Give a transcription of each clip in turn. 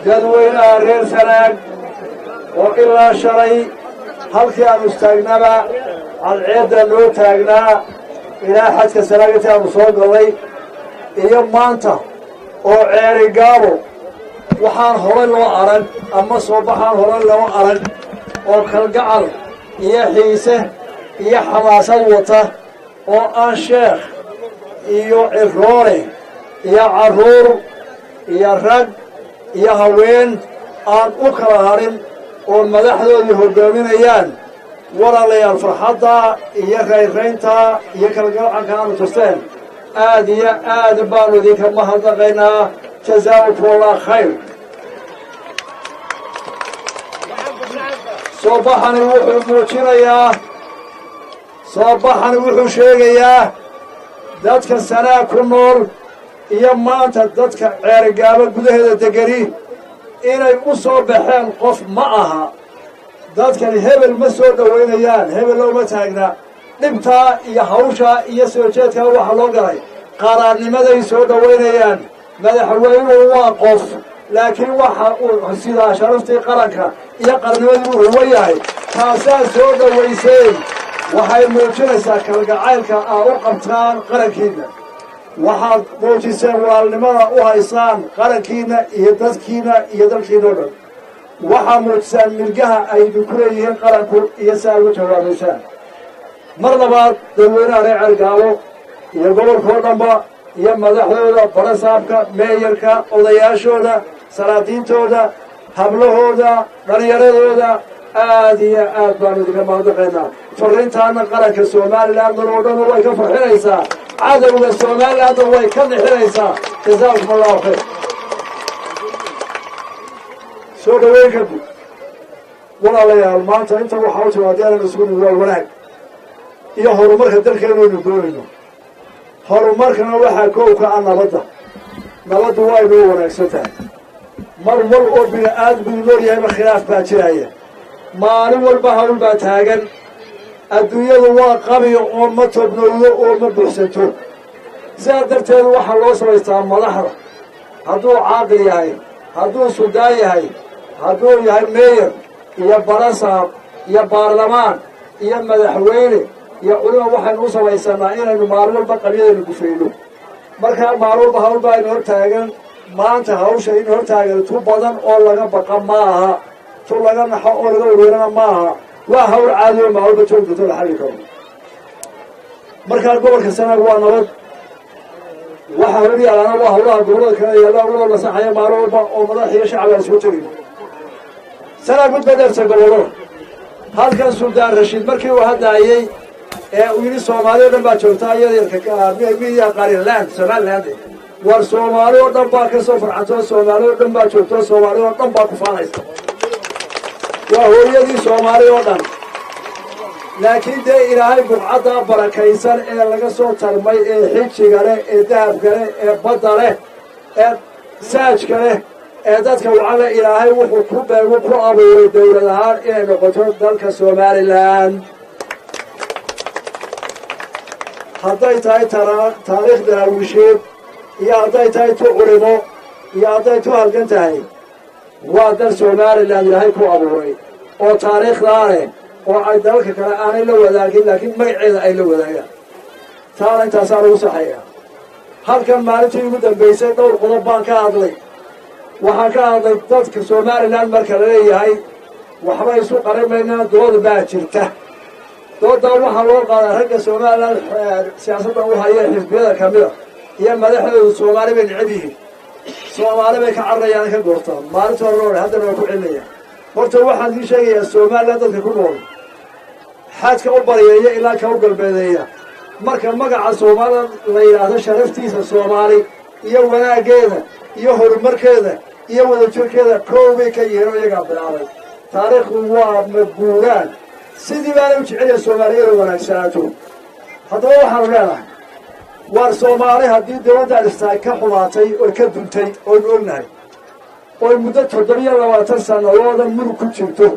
Dadweynaha reer Sanaag oo ilaa shalay halkii aanu istaagnaba cadceedda noo taagnaa ilaa xadka Sanaag intii aanu soo gallay iyo maanta oo Ceerigaabo waxaan horay loo arag ama soo baxaan horay loo arag oo kalgacal iyo xiise iyo xamaasad wata oo aan sheekh iyo ciroole iyo carruur iyo rag iyo haween aan u kala hadhin oo madaxdoodii hoggaaminayaan. Walaalayaal, farxadda iyo raynraynta iyo kalgacanka aanu tusteen aad iyo aad baanu idinka mahadnaqaynaa. Jazaakum Allah khayr. Soo baxani wuxuu muujinayaa, soo baxani wuxuu sheegayaa dadka Sanaag ku nool iyo maanta dadka Ceerigaabo gudaheeda degani inay u soo baxeen. Qof ma aha dadkani, hebel ma soo dhowaynayaan, hebel looma taagna. Dhibtaa iyo hawshaa iyo soo jeedkaa waxaa loo galay qaraarnimaday soo dhowaynayaan. Madaxweynuhu waa qof, laakiin waxa uu sidaa sharaftii qaranka iyo qarnimadii uu huwan yahay, taasaa soo dhowayseen. Waxay muujinaysaa kalgacaylka aa u qabtaan qarankiinna. Waxaad muujiseen walaalnimada u haysaan qarankiinna iyo dadkiinna iyo dalkiinna o dhan. Waxaad muujisaan milgaha ay idinku leeyihiin qaranku iyo si aad ugu jawaabaysaan. Mar labaad dadweynaha reer Ceergaabo iyo gobolkao dhanba iyo madaxdooda, barasaabka, meeyarka, odayaashooda, salaadiintooda, hablahooda, dhallinyaradooda, aad iyo aad baanu idinka mahadnaqaynaa. Farriintaana qaranka Somalilandna oo dhan way ka farxinaysaa, cadowga Somalilandna way ka nixinaysaa. Jazaakum Allahu khayr. Soo dhaweyn kadib, walaalayaal, maanta inta waxaa u timaadeen isugu nimid waa wanaag iyo horumarka dalkeenaynu doonayno. Horumarkana waxaa koow ka ah nabadda. Nabaddu waa inoo wanaagsan tahay. Mar wal oo bini aadmigu nool yahayba khilaaf baa jiraya, maalin walba hawl baa taagan. Adduunyadu waa qabiyo oo ma tobnowdo oo ma buuxsanto. Sidaa darteed waxaa loo samaystaa madaxda, hadduu caaqil yahay, hadduu suldaan yahay, hadduu yahay meeyar iyo barasaab iyo baarlamaan iyo madaxweyne iyo culima, waxaynu u samaysanaa inaynu maalin walba qabyadaynu gufayno. Markaa maalin walba hawl baa aynu hor taagan. Maanta hawsha in hor taagan tu badan oo laga baqa ma aha, tu laga naxo oo laga werwerana ma aha. Waa hawl caadi oo maalin walba joog doonto la xalli karo. Markaa gobolka Sanaag waa nabad. Waxa hor yaalaana waa hawlaha gobollada kale yaalla loo nasaxaya maalin walba oo madax iyo shacab aan isugu tegayno. Sanaag mid badeerta gobollada. Halkan Suldaan Rashiid markii uu hadlaayey ee uu yidhi Soomaali o dhan baa joogta, iyada midiya qarinland Somaliland, war Soomaali oo dhan baa ka soo farcantoo, Soomaali oo dhan baa joogto, Soomaali oo dhan baa ku faanaysa, waa hooyadii Soomaali oo dhan. Laakiin dee Ilaahay buqcaddaa barakaysan ee laga soo tarmay ee xijiga leh ee dahabka leh ee badda leh ee saajka leh ee dadka wacan leh, Ilaahay wuxuu ku beegu ku abuuray dawlad ahaan inay noqoto dalka Somalilan. Hadday tahay taariikh daraawiisheed iyo hadday tahay tu culimo iyo hadday tu halgan tahay, waa dal Somalilan Ilaahay ku abuuray oo taariikhdaa leh oo ay dalalka kale aanay la wadaagin, laakiin magaceeda ay la wadaagaan. Taana intaasaa lagu saxaya. Halkan maalintii ugu dambaysay dhowr qodob baan ka hadlay. Waxaan ka hadlay dadka Somalilan marka la leeyahay waxba isu qarin maynaa, dood baa jirta. Dooddaa waxaa loo qaadaa ragga Somalilan siyaasadda u haya xisbiyada ka mida iyo madaxdoodu Soomaali bay necab yihiin, Soomaali bay ka cararayaan, ka goortaan. Maalinta hore loo haddana waa ku celinaya. Horta waxaan idiin sheegayaa Somalilan dadka ku nool xadka u baryeeya ilaa ka u galbeedeeya, marka magaca Soomaalida la yidhaahdo, sharaftiisa Soomaali iyo wanaaggeeda iyo horumarkeeda iyo wadajirkeeda koow bay ka yihiin oo iyagaa bilaabay. Taariikhdu waa maguuraan, sidii baana u jecelya Soomaaliyada wanaagsanaato. Haddaba waxaanu leenahay, waar Soomaali haddii dawladda dhistaay ka xumaatay oy ka duntay oynu ognahay oy muddo 27 sannadooda murug ku jirto,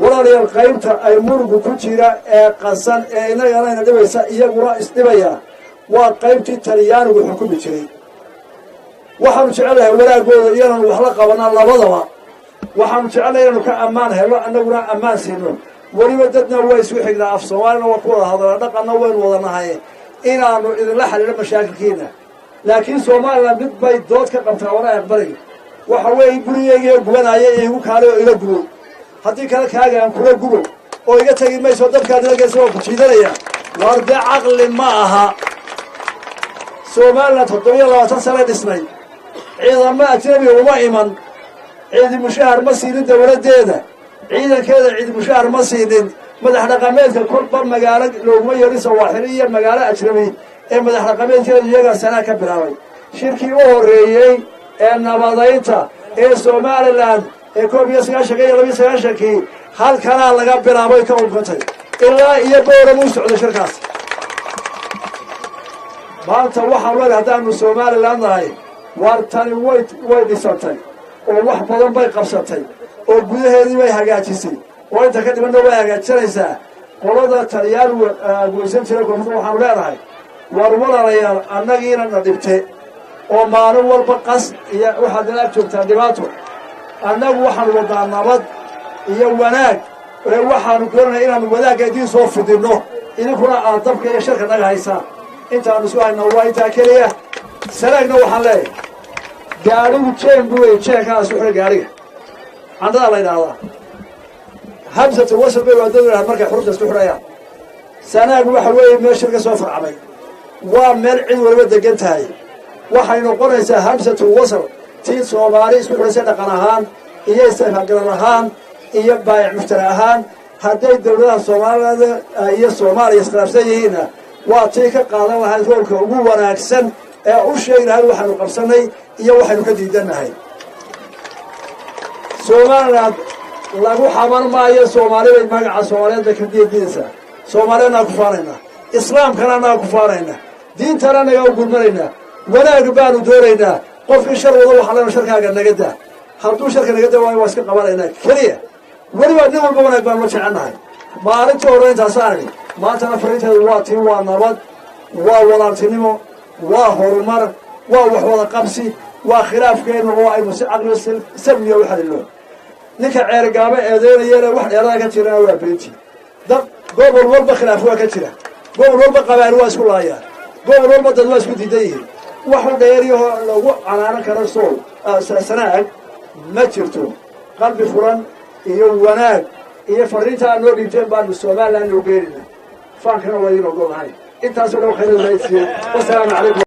walaalayaal, qaybta ay murugu ku jira ee qasan ee innaganayna dhibaysa iyaguna isdhibaya waa qaybtii Talyaanigu xukumi jiray. Waxaanu jecelnahay wanaagooda iyonaanu wax la qabanaa labadaba. Waxaanu jecelnahay inaanu ka ammaan helno, annaguna ammaan siino. Weliba dadna waa isku xignaa, af Soomaalina waa ku wada hadalaa, dhaqanna waynu wada nahay, inaanu idinla xaliilo mashaakilkiina. Laakiin Somalilan mid bay dood ka qabtaa wana aqbalay. Waxa weeye gurigaygiio gubanaya iigu kaalay oo ila gubo, haddii kale kaagaan kula gubo oo iga tegi mayso, dabkaad ila geysa waa ku jiidanaya. Waar dee caqli ma aha. Somalilan 27 sanay dhisnay, ciidamo ajnabiga uma iman, ciidi mushahar ma siinin dawladdeeda, ciidankeeda ciidi mushahar ma siinin, madax dhaqameedka kolba magaalo looguma yeedhin sawaaxili iyo magaalo ajnabi ee madax dhaqameedkeedu iyagaa sanaa ka bilaabay. Shirkii u horreeyey ee nabadaynta ee Somalilan ee 91-ka iyo 92-kii halkanaa laga bilaabay ka unkantay ilaa iyo Bowram u socday shirkaas. Maanta waxaan leedahay haddaanu Somalilan nahay, waar tani way dhisantay oo wax badan bay qabsatay oo gudaheedii bay hagaajisay oo inta ka dhimanna way hagaajisanaysaa. Qolada taliyaal goysan jira koonfurta waxaanu leenahay, waar walaalayaal, annagiina na dhibte oo maalin walba qas iyo waxaad nala ag joogtaan dhibaato. Annagu waxaanu wadnaa nabad iyo wanaag ee waxaanu doonanay inaanu wanaagga idiin soo fidinno, idinkuna aad dabka iyo sharka naga haysaan. Intaanu isku hayna waa intaa keliya. Sanaagna waxaan leeyahay, gaadhigu jeen buu wey, jeenkaa isku xidha gaadhiga, candhadaa la yidhaahdaa hamsatu wasal bay waadadu yidhaha markay xurufta isku xidhayaan. Sanaag waxa weeye meel shir ka soo farcamay, waa meel cid waliba degan tahay. Waxay noqonaysaa hamsatu wasal tii Soomaali isku xidhaysay dhaqan ahaan iyo isfagaran ahaan iyo baayic mushtari ahaan. Hadday dawladaha Soomaalida iyo Soomaaliya iskhilaafsan yihiinna, waa tii ka qaadan lahayd roolka ugu wanaagsan ee u sheegi lahayd waxaanu qabsannay iyo waxaynu ka diidannahay. Somaliland lagu xaban maayo, Soomaali bay magaca Soomaaliyeed bay ka diidaysaa. Soomaaliyadnaa ku faanaynaa, islaamkana annaga ku faanaynaa, diintana annagaa u gurmanaynaa, wanaag baanu doonaynaa. Qofkii shar wado waxaa lena sharkaaga naga daa. Hadduu sharka naga daa waayo, waa iska qabanaynaa keliya. Weliba nin walba wanaag baanu la jecelnahay. Maalintii hore intaasaan idhi, maantana fariinteedu waa tii: waa nabad, waa walaaltinimo, waa horumar, waa wax wada qabsi, waa khilaafkeenna oo aynu si caqli salmiya u xalilo. Ninka Ceergaabo eedeynayana wax dheerada ka jirana waa beenti. Dad gobol walba khilaaf waa ka jira, gobol walba qabaali waa isku laayaan, gobol walba dad waa isku diidan yihiin. Waxu dheeriyahoo lagu canaanan karo Sool Sanaag ma jirto. Qalbi furan iyo wanaag iyo fariinta aad noo dhiibteen baanu Somaliland noo geenayna, faankana waa idin ogolnahay. Intaasoo dhan khayr siiyey. Wasalaamu calaykum.